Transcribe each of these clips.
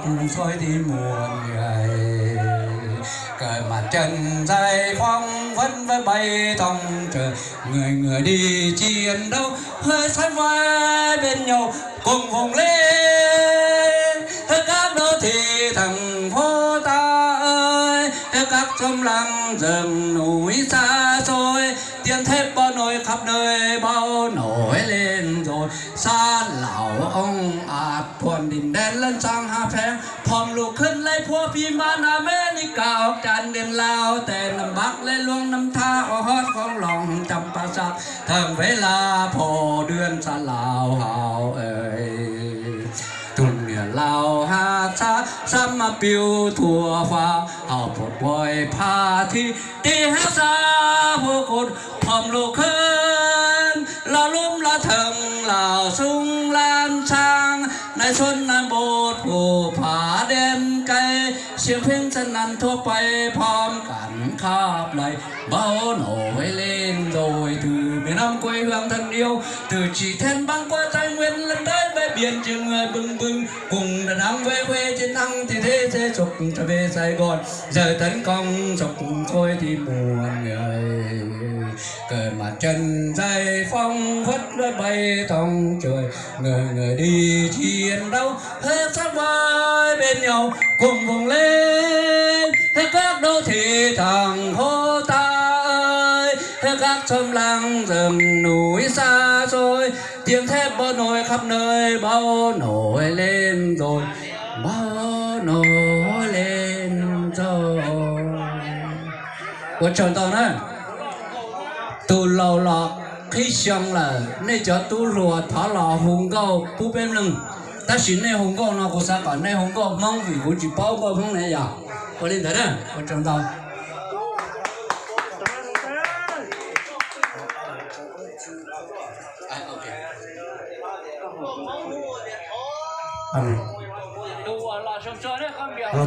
Xói ti muaj nws, cov mas ceeb zais foom khuab vaj bai toob tsawg, người người đi chiến đấu hơi sắt vai bên nhau cùng vùng lên, hơi các đô thị thành phố ta ơi, hơi các xóm làng rừng núi xa xôi, tiếng thép báo nổi khắp nơi báo nổi lên rồi. Xa lào ông ạt thuần đỉnh đen lân sang ha pheng, phòm lục khưn lej phua phi man America ốc chan điện lao, tè nằm Bắc lej luông nằm tha o hót khong lòng chăm pa sạc thơm với la phổ đươn xa lào hào ơi. Tus niam laus hab txhab xab mas piu thua fa, hau puas puai pha thi ti hab xa hua khun, phom lus khwb los lub los theem los sung lan sang, nais xuab nais npua phuv pha dej kais, siab pheej txhab nan thuab pais phom kam khab lais, npau noj leej ntxuav, từ miền Nam quê hương thân yêu, từ Trị Thiên băng qua Tây Nguyên lăn đáy bãi biển Trường Sơn bừng bừng, cùng đà Nẵng về quê chiến thắng thì thế sẽ sụp trở về Sài Gòn, giờ tấn công sụp khối thì muôn người. Cờ mặt trần dây phong phất lướt bay trong trời, người người đi chiến đấu, hết sắc vai bên nhau cùng vùng lên, hết các đô thị thành phố ta ơi, hết các xóm làng rừng núi xa xôi, tiếng thép báo nổi khắp nơi, báo nổi lên rồi, báo nổi lên rồi. Ua tsaug ntau na. Tus laus los qhib xyoo lawm, nej cov tub hluas thov los hu nkauj pub peb mloog. Tab sis nej hu nkauj no kuv xav kom nej hu nkauj Hmoob vim kuv tsis paub nkauj Hmoob ne yog. Ua li ntawd na, ua tsaug ntau.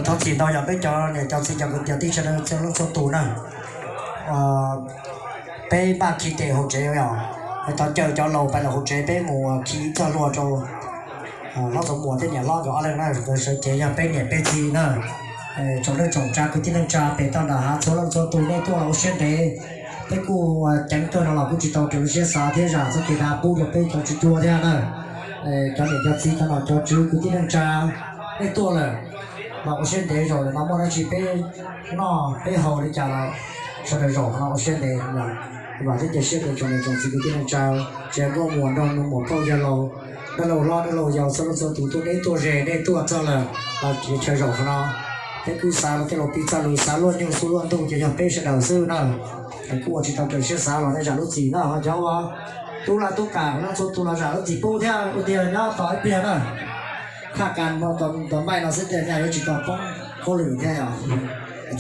Thov txim ntau yog peb cov niam cov txiv cov kwv tij sawv daws txhua leej txhua tus na. Peb npaj khi tes hauv tsev os, thov caw cov laus pais lawm hauv tsev, peb mus khi txoj hlua rau hlob Txoov Muas thiab niam hlob nkawd ob leeg na, nkawd sawv cev yog peb niam peb txiv na. Tsoom neej tsoom tsav kwv tij neej tsa pem toj nram hav txhua leej txhua tus nej tuaj los ua siab ntev. Peb kuj ceev tuaj no los kuj tsis tau raws lub siab xav thiab zam txoj kev dag pub rau peb cov tswv cuag thiab na. Cov niam cov txiv cov nom cov tswv kwv tij neej tsa, nej tuaj lawm los ua siab ntev, zaum no muaj dab tsi peb noj peb haus li cas los sawv daws zaum no ua siab ntev. Vam thiab cia siab tias tsoom niam tsoom txiv kwv tij neej tsa, tsev nkauj muam nraug nus muam phauj yawg laus, dab laug hlob dab laug yau txhua leej txhua tus tuaj deb tuaj ze, nej tuaj txog lawm los chaw zaum no. Peb kuj xav los tej laus piv txoj lus xav luaj nyuj xub luaj ntuj ces yog peb sawv daws xwb na. Kuj ua tsis tau raws siab xav los nej zam lub txim na. Ho cov ua tub laj tub kam no txhua tus los zam lub txim pub thiab, ua tiag nyob tos ib pliag na. Khaj kas tos npaij no xwb tiag, nyaj yuav tsis tau poob hauj lwm thiab yom.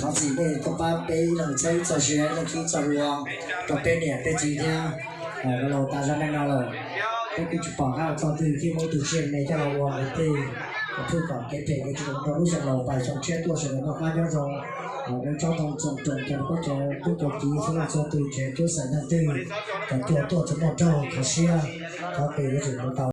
Thov txim nej tuaj pab peb ib leeg txhawb ib txoj sia, ib leeg khi ib txoj hlua rau peb niam peb txiv thiab. Los tas zog neej no lawm, peb kuj tsis pom qab ua txoj twg thiab, muab ib tug tsiaj me coj los ua tej, pheej kom kev phem kev tsis zoo rau lub xyoo laus pais xyoo tshiab tuaj sawv daws noj qab nyob zoo. Nws tsob ntoo txoos roos rau peb cov tub cov kiv txhua leej txhua tus, tsev tub xeem leej twg, cov tuaj tuaj txhua muaj raug kho siab, thov pem yuav tsum mus tau.